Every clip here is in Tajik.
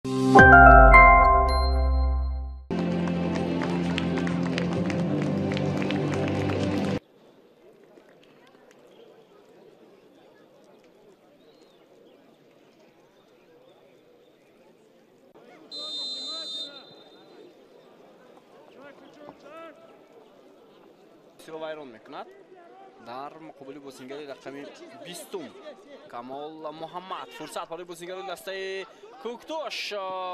Вайрон мекунад дар муқобили бозингари рақами 20 Камол Муҳаммад. Фурсат барои бозингари дастаи Кӯктош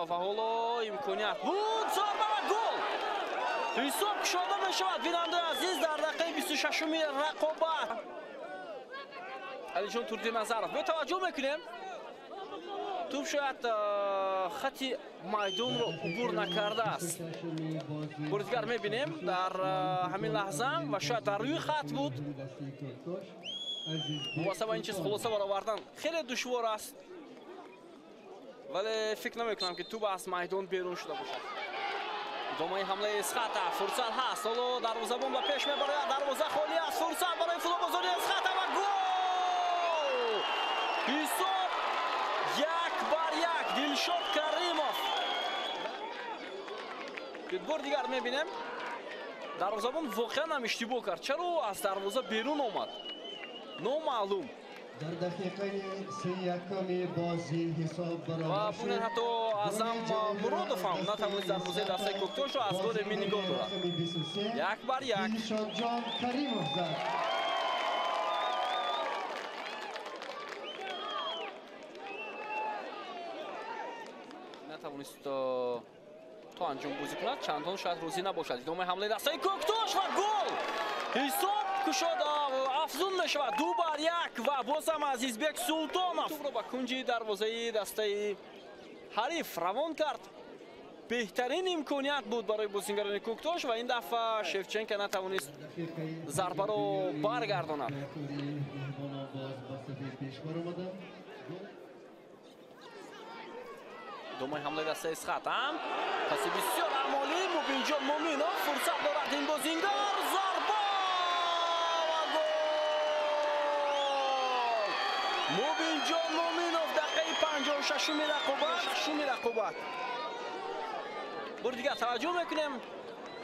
ва ҳоло имконият буд, зарба ва гол! Ҳисоб кушода мешавад, бинандаи азиз, дар дақиқаи 26-уми рақобат. Алиҷон Турдиназаров. Биё таваҷҷӯҳ мекунем, туп шояд хати майдонро убур накардааст. Бори дигар мебинем дар ҳамин лаҳза ва шояд дар рӯи хат буд. Мувофиқа ба ин чиз хулоса баровардан хеле душвор аст, вале фикр намекунам, ки туп аз майдон берун шуда бошад. Идомаи ҳамлаи Эсхата, фурсат ҳаст, ҳоло дарвозабон ба пеш мебарояд, дарвоза холӣ аст, фурсат барои футболбозони Эсхата ва гол! Ҳисоб 1-1. Дилшод Каримов. Бор дигар мебинем, дарвозабон воқеан ҳам иштибоҳ кард. Чаро аз дарвоза берун омад? Номаълум. Дар дақиқаи 31-уми бозӣ ҳисоб баробар шуд. Ва ҳатто Азам Муродов ҳам натавонист дарвозаи дастаи Кӯктошро аз голи эмин нигоҳ дорад. 1-1. Дилшодҷон Каримов зад. Натавонист то анҷом бозӣ кунад, чандон шояд розӣ набошад. Идомаи ҳамлаи дастаи Кӯктош ва гол! Ҳисоб кушода афзун мешавад 2-1 ва боз ҳам Азизбек Султонов тупро ба кунҷи дарвозаи дастаи ҳариф равон кард. Беҳтарин имконият буд барои бозингарони Кӯктош ва ин дафъа Шевченко натавонист зарбаро баргардонад. Идомаи ҳамлаи дастаи Эсхата, паси бисёр амолӣ Мубинҷон Муминов, фурсат дорад ин бозингар, зарба ва гол! Мубинҷон Муминов дақиқаи 56-уми рақобат. Бори дигар таваҷҷӯҳ мекунем,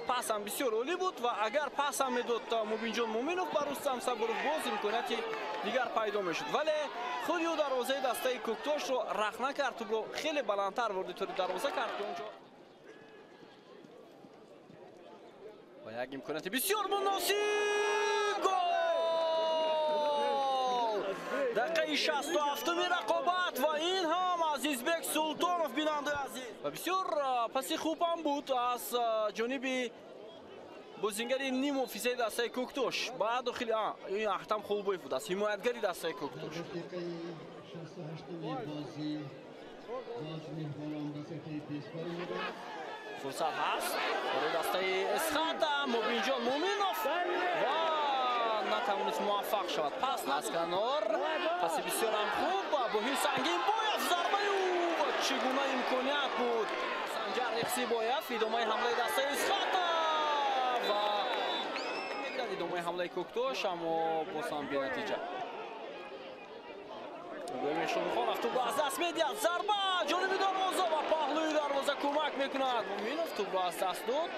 пасам бисёр олӣ буд ва агар пасам медод Мубинҷон Муминов ба Рустам Сабуров, боз имконияти дигар пайдо мешуд, вале худи ӯ дарвозаи дастаи Кӯктошро рахна кард, тупро хеле баландтар ворди тури дарвоза кард, ки онҷо ва як имконияти бисёр муносиб, гол! Дақиқаи 67-уми рақобат ва ин ҳам Азизбек Султонов, бинандаи азиз. Ва бисёр паси хуб ҳам буд аз ҷониби бозингари нимҳофизаи дастаи Кӯктош ба дохили ин Ахтам Хулбоев буд, аз ҳимоятгари дастаи Кӯктош. Фурсат ҳаст барои дастаи Эсхата, Мубинҷон Муминов ва натавонист муваффақ шавад. Пас аз канор, паси бисёр ҳам хуб ба Боҳир Сангинбоев, зарбаи ӯ ва чӣ гуна имконият буд. Санҷар Рехсибоев, идомаи ҳамлаи дастаи Эсхата ва мегирад идомаи ҳамлаи Кӯктош, аммо боз ҳам бенатиҷа. Иброҳим Шонхонов тупро аз даст медиҳад, зарба ҷониби дарвоза ва паҳлӯи дарвоза кӯмак мекунад. Муминов тупро аз даст дод.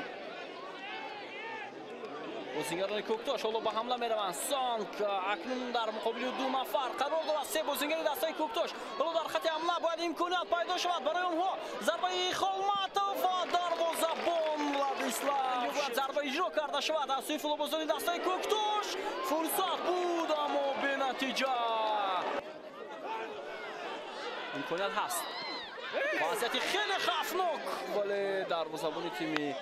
Бозингарони Кӯктош ҳоло ба ҳамла мераванд. Сонг акнун дар муқобили ду нафар қарор дорад. Се бозингари дастаи Кӯктош ҳоло дар хати ҳамла, бояд имконият пайдо шавад барои онҳо. Зарбаи Холматов ва дарвозабон Владислав. Бояд зарба иҷро карда шавад аз сӯи футболбозони дастаи Кӯктош. Фурсат буд, аммо бенатиҷа. Имконият ҳаст. Вазъияти хеле хавфнок, вале дарвозабони тими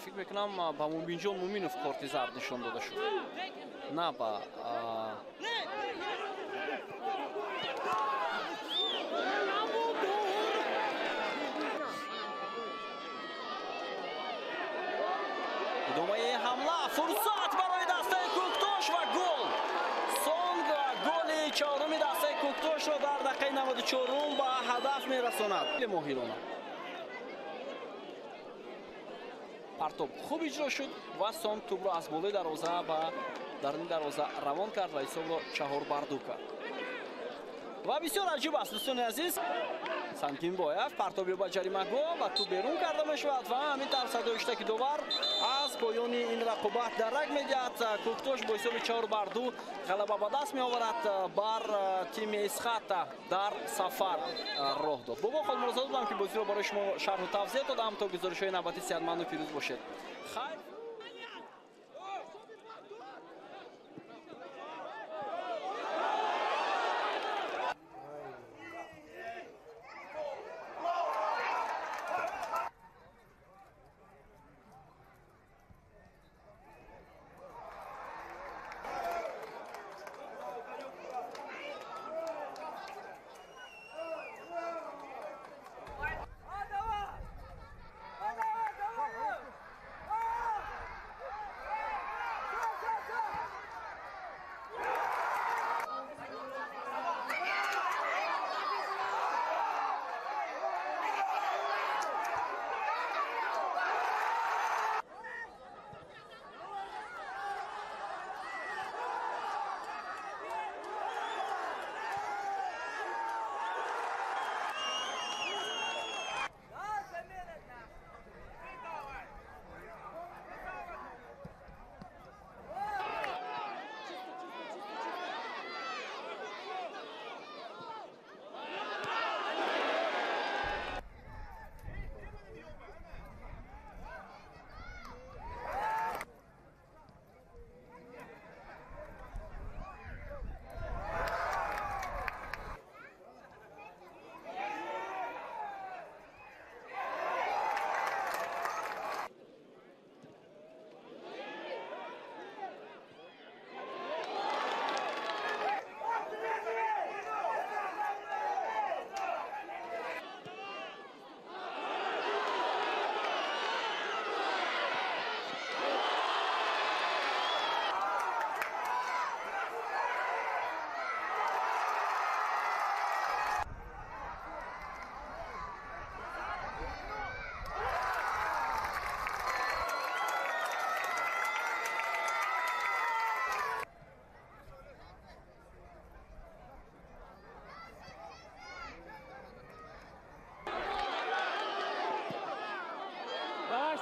фикр мекунам ба Мубинҷон Муминов корти зард нишон дода шуд, на ба идомаи ҳамла. Фурсат барои дастаи Кӯктош ва гол! Сонг голи чоруми дастаи Кӯктошро дар дақиқаи 94 ба ҳадаф мерасонад. Моҳирона партоб хуб иҷро шуд ва Сон тупро аз болои дарвоза ба даруни дарвоза равон кард ва ҳисобро 4-2 кард. Ва бисёр аҷиб аст, дӯстони азиз. Сангинбоев партоби ба ҷаримагоҳ ва тӯб берун карда мешавад ва ҳамин тавр садои иштаки довар аз поёни ин рақобат дарак медиҳад. Кӯктош бо ҳисоби 4-2 ғалаба ба даст меоварад бар тими Исхата дар сафар роҳ дод. Бобо Холмурозода будам, ки бозиро барои шумо шарҳу тавзеҳ додам. То гузоришҳои навбатӣ сеҳатманду пирӯз бошед. Хайр.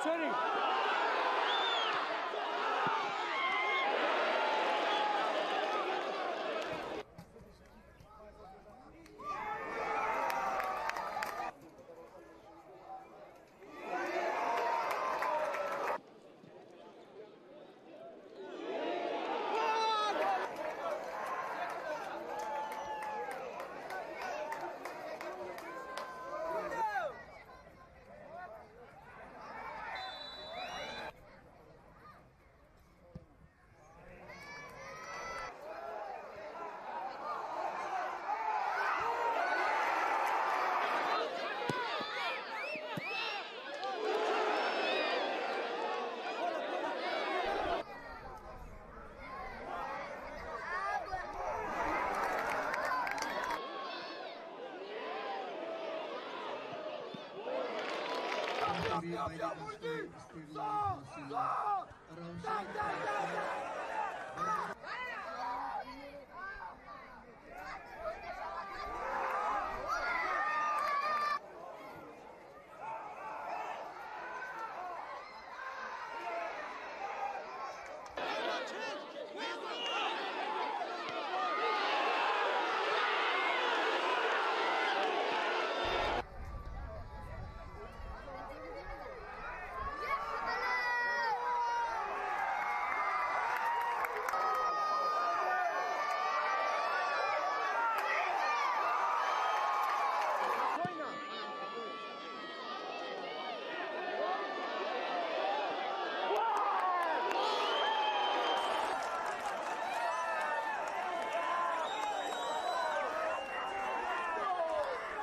Sorry. Stop! Stop!